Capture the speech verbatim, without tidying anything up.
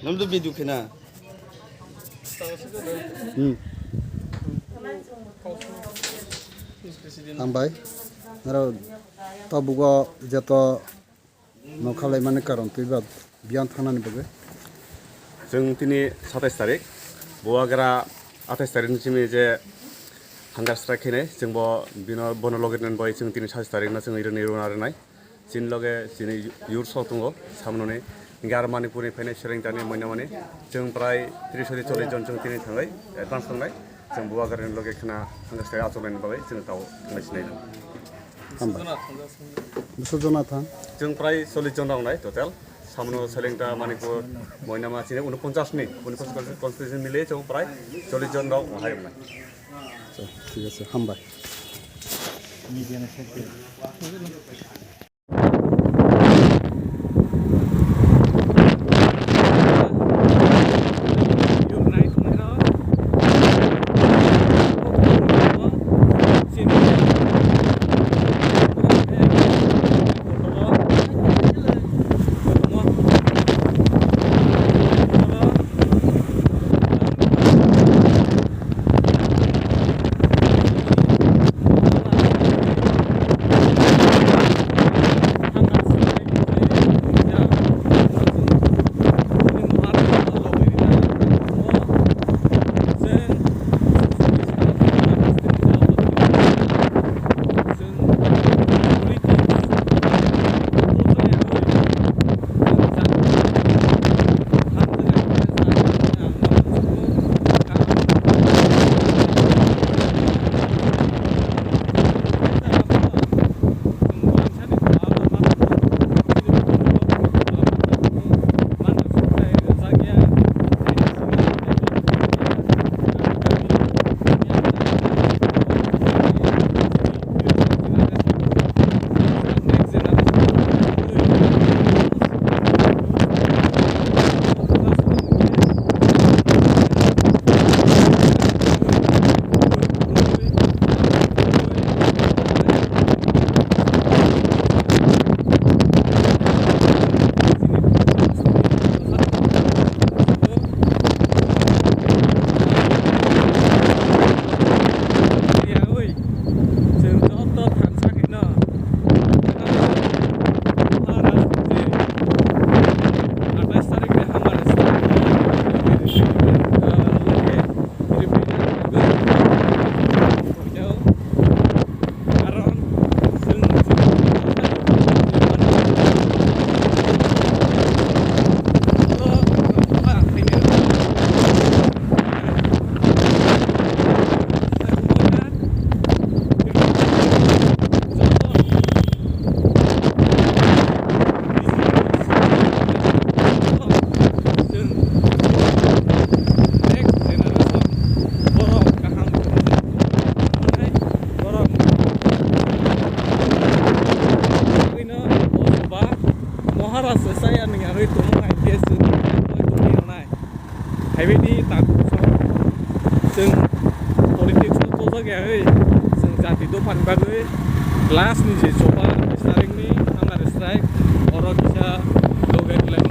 Nang do video khena. Hmm. Hambai. Naro tobugo jeto nokhalai mani karon twi ba biyang thangnani bagwi. Chwng tini satais tarik, Bubagra atais tarik ni simi je hunger strike khainai, chwng bo bino, bono logi nani bai chwng tini satais tarik no chwng irini runa rinai. Chini loge chini yur sok tongo, samnoni, hingke aro Manipur ni phainai Selengta ni Moinamani, chwng prai tris hodi chollish jon chwng tini thangai, advance tongnai, chwng Bubagra ni loge khna thangkhe achuk laini bagwi chwng tao thanglai sinai. Hambai. Bwswk jona thang? Chwng prai chollish jon rok nai total, samno Selengta, Manipur, Moinama chini unoponchas ni, unoponchas constituency mili chwng prai chollish jon rok hai wngnai. Acha, thik ase, hambai. Chwng joto thansa khaino atais tarik ni hambar Moharaj se saya ni arui tongo hai ke se tongwi rwnai. Haibaidi tak chwng politics no chojak ya oi, chwng jati dophani bagwi last ni je choba staring ni hunger strike, oro kisa loge khlai